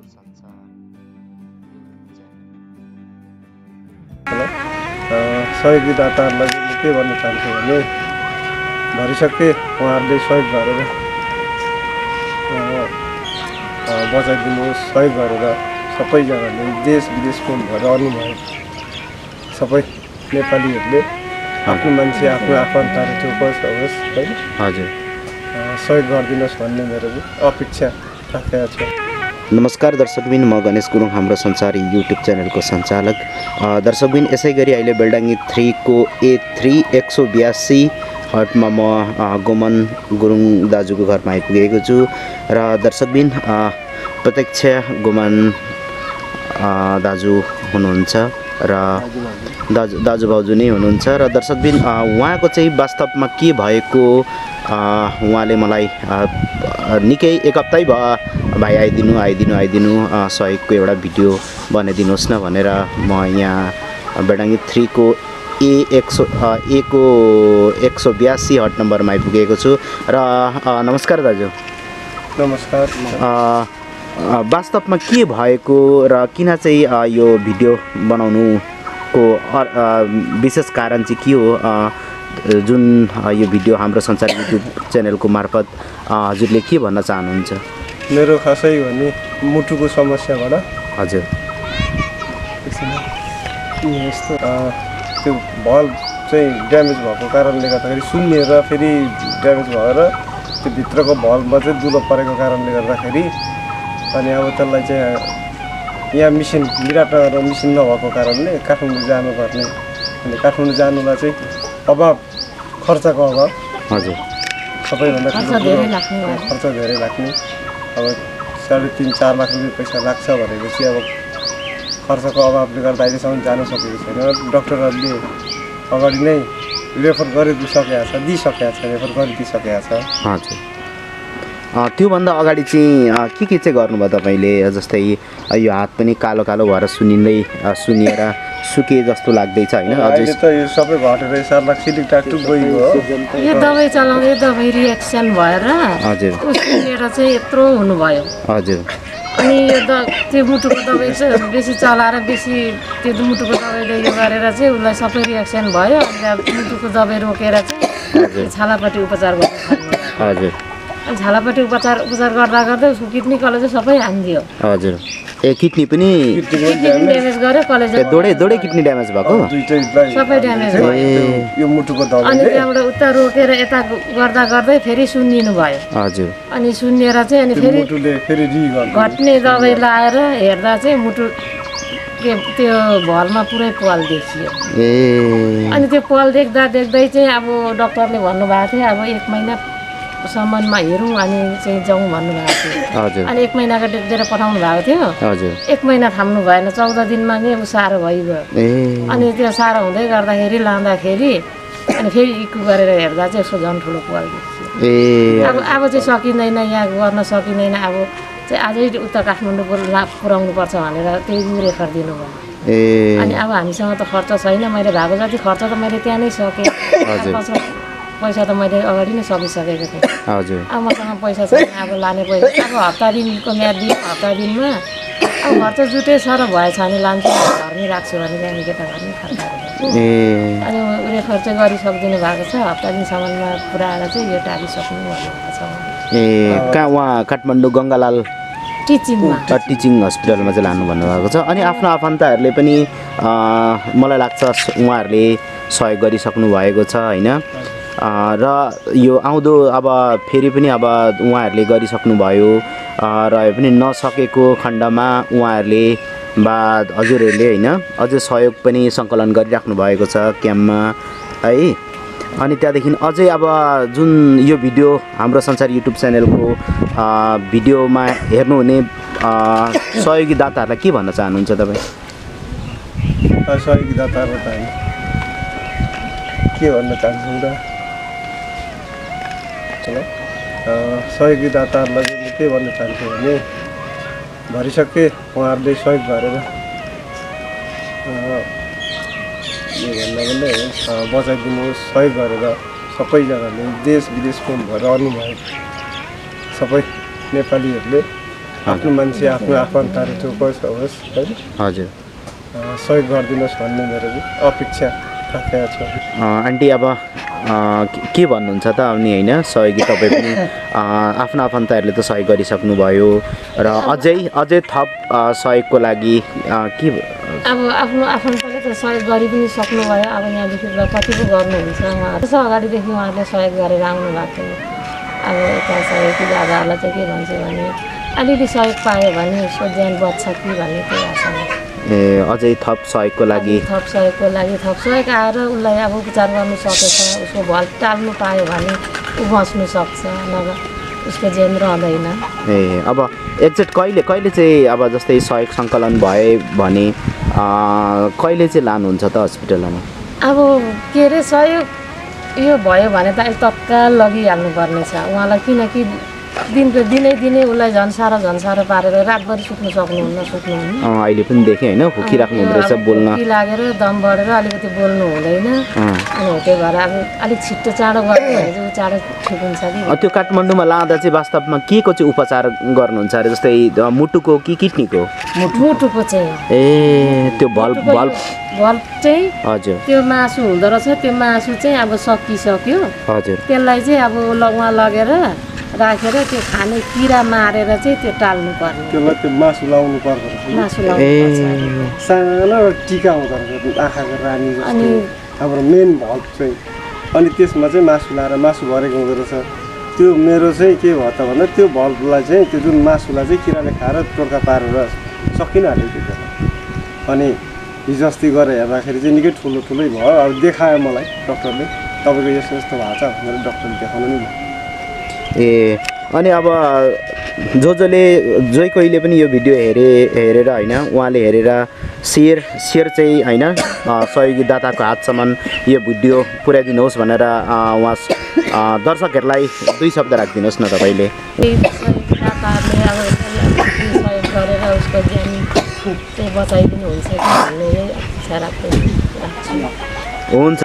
संसार सहयोगी दाताहरूलाई चाहिँ के भन्न चाहन्छु भने भरिसके उहाँहरूले सहयोग गरेर बचाइदिनुहोस्, सहयोग गरेर सबैजनाले देश विदेश फोन भएर आउनुभयो। सबै नेपालीहरूले आफ्नो मान्छे आफ्नो आफन्तहरू चौकस होस् होइन, हजुर सहयोग गरिदिनुहोस् भन्ने मेरो अपेक्षा राखेको छ। नमस्कार दर्शकबिन, म गणेश गुरुङ, हाम्रो संसार युट्युब च्यानलको सञ्चालक। दर्शकबिन, यसै गरी अहिले बेल्डाङ्गी 3 को A3 182 हटमा म गोमन गुरुङ दाजुको घरमा आइपुगेको छु। र दर्शकबिन, प्रत्यक्ष गोमन दाजु हुनुहुन्छ र दाजु भाउजू नै हुनुहुन्छ। र दर्शकबिन, उहाँको चाहिँ वास्तवमा के भएको उहाँले मलाई निकै एक हप्तै भयो भाइ आइदिनु सहयोगको एउटा भिडियो बनाइदिनुहोस् न भनेर म यहाँ बेल्डाङ्गी 3 को A को 182 हट नम्बरमा आइपुगेको छु। र नमस्कार दाजु। नमस्कार। वास्तवमा के भएको र किन चाहिँ यो भिडियो बनाउनुको विशेष कारण चाहिँ के हो, जुन यो भिडियो हाम्रो संसार युट्युब च्यानलको मार्फत हजुरले के भन्न चाहनुहुन्छ? मेरो खासै भने मुटुको समस्याबाट हजुर यस्तो त्यो भल्भ चाहिँ ड्यामेज भएको कारणले गर्दाखेरि सुन्निएर फेरि ड्यामेज भएर त्यो भित्रको भल्भमा चाहिँ दुलो परेको कारणले गर्दाखेरि अनि अब त्यसलाई चाहिँ यहाँ मिसिन विराटनगरमा मिसिन नभएको कारणले काठमाडौँ जानुपर्ने, अनि काठमाडौँ जानुलाई चाहिँ अभाव, खर्चको अभाव। हजुर सबैभन्दा खर्च धेरै लाग्ने, अब 3.5-4 लाख रुपियाँ पैसा लाग्छ भनेपछि अब खर्चको अभावले गर्दा अहिलेसम्म जानु सकेको छैन। डक्टरहरूले अगाडि नै रेफर गरिदिइसकेको छ, रेफर गरिदिइसकेको छ। हजुर, त्योभन्दा अगाडि चाहिँ के चाहिँ गर्नुभयो तपाईँले? जस्तै यो हात पनि कालो कालो भएर सुनिएर सुके जस्तो लाग्दैछ होइन? अहिले त यो सबै घटेर 4 लाख सिलिक टाकटुक गइगयो हो। यो दबाई चलाउँदै दबाई रिएक्सन भएर हजुर सुनेर चाहिँ यत्रो हुनुभयो। हजुर, अनि यो त्यो मुटुको दबाई चाहिँ बेसी चलाएर बेसी त्यो मुटुको दबाईले यो गरेर चाहिँ उसलाई सबै रिएक्सन भयो। अनि मुटुको दबाई रोकेर चाहिँ छालापट्टि उपचार गर्नु थाल्यो। हजुर, अनि छालापट्टि उपचार गर्दा गर्दै उसको किडनी कलेजो सबै हानिदियो। हजुर, किडनी पनि ड्यामेज गर्यो, कलेज दोडै किडनी ड्यामेज भएको, सबै ड्यामेज भयो। यो मुटुको दबाई अनि त्यहाँबाट उता रोकेर यता गर्दा गर्दै फेरि सुन्निनु भयो। हजुर, अनि सुन्निएर चाहिँ अनि फेरि घट्ने दबाई लाएर हेर्दा चाहिँ मुटु त्यो भलमा पुरै पल देखियो। अनि त्यो पल देख्दै चाहिँ अब डक्टरले भन्नुभएको थियो अब 1 महिनासम्ममा हेरौँ अनि चाहिँ जाउँ भन्नुभएको थियो। अनि 1 महिनाको डेट दिएर पठाउनु भएको थियो। 1 महिना थाम्नु भएन, 14 दिनमा नै साह्रो भइगयो। अनि त्यो साह्रो हुँदै गर्दाखेरि लाँदाखेरि अनि फेरि इक्यु गरेर हेर्दा चाहिँ यसको झन् ठुलो पल देखियो। अब चाहिँ सकिँदैन, यहाँ गर्न सकिँदैन, अब चाहिँ अझै उता काठमाडौँ पुर्याउनु पर्छ भनेर त्यही रेफर दिनुभयो। अनि अब हामीसँग त खर्च छैन, मैले भएको जति खर्च त मैले त्यहाँ नै सकेँ। पैसा त मैले अगाडि नै सकिसकेको थिएँ। हजुर, अब मसँग पैसा छैन, अब लाने पैसा अब हप्ता दिनको म्याद दिनु, हप्ता दिनमा अब खर्च जुटै सर भएछ भने लान्छु, घरमै राख्छु भने त्यहाँदेखि त घरमै खर्च। अनि रेफर चाहिँ गरिसकिदिनु भएको छ, हप्ता दिनसम्ममा पुऱ्याएर चाहिँ यो टालिसक्नु भन्नुभएको छ। कहाँ उहाँ काठमाडौँ गङ्गालाल टिचिङ हस्पिटलमा चाहिँ लानु भन्नुभएको छ। अनि आफ्नो आफन्तहरूले पनि मलाई लाग्छ उहाँहरूले सहयोग गरिसक्नु भएको छ होइन? र यो आउँदो अब फेरि पनि अब उहाँहरूले गरिसक्नुभयो र पनि नसकेको खण्डमा उहाँहरूले बा हजुरहरूले होइन अझै सहयोग पनि सङ्कलन गरिराख्नु भएको छ क्याम्पमा है। अनि त्यहाँदेखि अझै अब जुन यो भिडियो हाम्रो संसार युट्युब च्यानलको भिडियोमा हेर्नुहुने सहयोगी दाताहरूलाई के भन्न चाहनुहुन्छ तपाईँ? सहयोगी दाताहरू त के भन्न चाहन्छु त, सहयोगी दाताहरूलाई चाहिँ के भन्न चाहन्छु भने भरिसके उहाँहरूले सहयोग गरेर बचाइदिनुहोस्, सहयोग गरेर सबैजनाले देश विदेश फोन भएर आउनुभयो। सबै नेपालीहरूले आफ्नो मान्छे आफ्नो आफन्तहरू जो कोही होस् होइन हजुर सहयोग गरिदिनुहोस् भन्ने मेरो चाहिँ अपेक्षा राखेको छु आन्टी अब के भन्नुहुन्छ त अनि होइन सहयोगी तपाईँ पनि आफ्नो आफन्तहरूले त सहयोग गरिसक्नुभयो र अझै थप सहयोगको लागि के अब आफ्नो आफन्तले त सहयोग गरि पनि सक्नुभयो अब यहाँदेखि त कति पो गर्नुहुन्छ उहाँहरू त्यसो अगाडिदेखि उहाँहरूले सहयोग गरेर आउनु भएको थियो अब यता सहयोगी दादाहरूलाई चाहिँ के भन्छु भने अलिअलि सहयोग पायो भने उसको ज्यान बच्छ कि भन्ने त्यो आशा ए अझै थप सहयोगको लागि थप सहयोग आएर उसलाई अब उपचार गर्नु सकेछ उसको भल टाल्नु पायो भने ऊ बच्नु सक्छ नभए उसको ज्यान रहँदैन ए अब एक्ज्याक्ट कहिले चाहिँ अब जस्तै सहयोग सङ्कलन भए भने कहिले चाहिँ लानुहुन्छ त हस्पिटलमा अब के अरे सहयोग यो भयो भने त अहिले तत्काल लगिहाल्नु पर्ने छ उहाँलाई किनकि दिनै उसलाई झन् साह्रो पारेर रातभरि सुत्नु सक्नुहुन्न अहिले पनि देखेँ होइन फुकिराख्नु हुँदो रहेछ बोल्न फुकी लागेर दम बढेर अलिकति बोल्नु हुँदैन अनि त्यो भएर अब अलिक छिट्टो चाँडो गर्नु भने चाहिँ चाँडो ठिक हुन्छ कि त्यो काठमाडौँमा लाँदा चाहिँ वास्तवमा के को चाहिँ उपचार गर्नुहुन्छ अरे जस्तै मुटुको कि किडनीको मुटुको चाहिँ ए त्यो भल्भ चाहिँ हजुर त्यो मासु हुँदो रहेछ त्यो मासु चाहिँ अब सकिसक्यो हजुर त्यसलाई चाहिँ अब उहाँ लगेर राखेर त्यो खाने किरा मारेर चाहिँ त्यो टाल्नु पर्ने त्यसलाई त्यो मासु लाउनु पर्छ मासु लाउनु सानो टिका हुँदो रहेछ आँखाको रानी अनि हाम्रो मेन भल्भ चाहिँ अनि त्यसमा चाहिँ मासु लाएर मासु भरेको हुँदो रहेछ त्यो मेरो चाहिँ के भयो त भन्दा त्यो भल्भलाई चाहिँ त्यो जुन मासुलाई चाहिँ किराले खाएर टोर्का पारेर सकिनहाल्यो त्यो अनि हिजो अस्ति गएर हेर्दाखेरि चाहिँ निकै ठुलै भयो अब देखायो मलाई डक्टरले तपाईँको यस्तो भएको छ भनेर डक्टरले देखाउनु नि भयो ए अनि अब जसले कहिले पनि यो भिडियो हेरेर होइन उहाँले हेरेर सेयर चाहिँ होइन सहयोगी दाताको हातसम्म यो भिडियो पुर्याइदिनुहोस् भनेर उहाँ दर्शकहरूलाई 2 शब्द राखिदिनुहोस् न तपाईँले सहयोग गरेर उसको ज्यान चाहिँ बचाइदिनु हुन्छ कि भन्ने इच्छा राख्छु हुन्छ